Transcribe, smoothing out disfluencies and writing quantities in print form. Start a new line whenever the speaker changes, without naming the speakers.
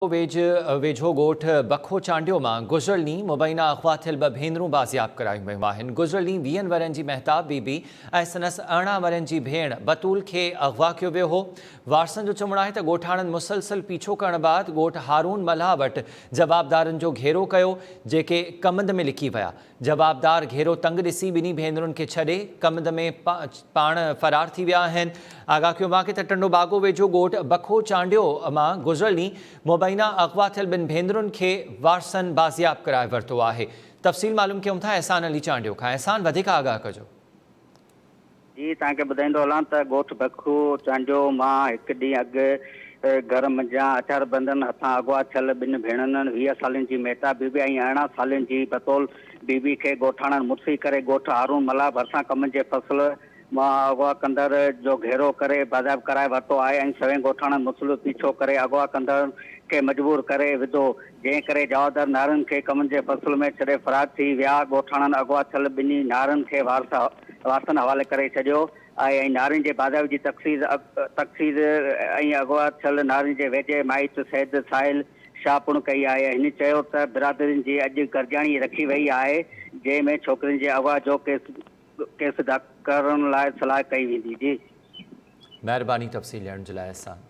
ويجهو ڳوٺ بکو چانڊيو مان گذريل ڏينهن مبينا اغوا ٿيل ٻه ڀينرون بازياب ڪرايون ويون آهن. گذريل ڏينهن ويهن ورهين جي مهتاب بي بي ۽ سندس 18 ورهين جي ڀيڻ بتول کي اغوا ڪيو ويو هو. وارثن جو چوڻ آهي ته ڳوٺاڻن مسلسل پيڇو ڪرڻ بعد ڳوٺ هارون ملاح وٽ جوابدارن جو گهيرو ڪيو جيڪي ڪمند ۾ لڪي ويا. جوابدار گهيرو تنگ ڏسي ٻنهي ڀينرن کي ڇڏي ڪمند ۾ پاڻ فرار ٿي ويا آهن. آگاهه ڪيو مان کي ته ٽنڊو باگو ويجهو ڳوٺ بکو چانڊيو مان گذريل ڏينهن مبينا اغوا ٿيل ٻن ڀينرن کي وارثن بازياب ڪرائي ورتو آهي. تفصيل معلوم ڪيون ٿا احسان علي چانڊيو کان. احسان وڌيڪ آگاهه ڪجو.
جي توهان کي ٻڌائيندو هلان ته ڳوٺ بکو چانڊيو مان هڪ ڏينهن اڳ گهر منجهان هٿياربندن هٿان اغوا ٿيل ٻن ڀيڻن 20 سالن جي مهتاب بي بي ۽ 18 سالن جي بتول بي بي کي ڳوٺاڻن مڙسي ڪري ڳوٺ هارون ملاح ڀرسان ڪمن جي فصل مان اغوا ڪندڙ جو گهيرو ڪري بازياب ڪرائي ورتو آهي ۽ سوين ڳوٺاڻن مسلح پيڇو ڪري اغوا ڪندڙن کي مجبور ڪري وڌو جنهن ڪري جوابدار نارن کي ڪمن جي فصل ۾ ڇڏي فرار ٿي ويا ڳوٺاڻن اغوا ٿيل ٻنهي نارن کي وارث وارثن حوالي ڪري ڇڏيو آهي ۽ نارين جي بازيابي جي تقسيز تقسيز ۽ اغوا ٿيل نارين جي ويجهي مائٽ سيد ساحل شاهه پڻ ڪئي آهي هن چيو ته برادرين جي اڄ گڏجاڻي رکي وئي آهي جنهن ۾ ڇوڪرين جي اغوا جو ڪيس ڪيس داخل ڪرڻ لاء صلاح ڪئي ويندي جي.
مهرباني تفصيل ڏيڻ جي لاء احسان.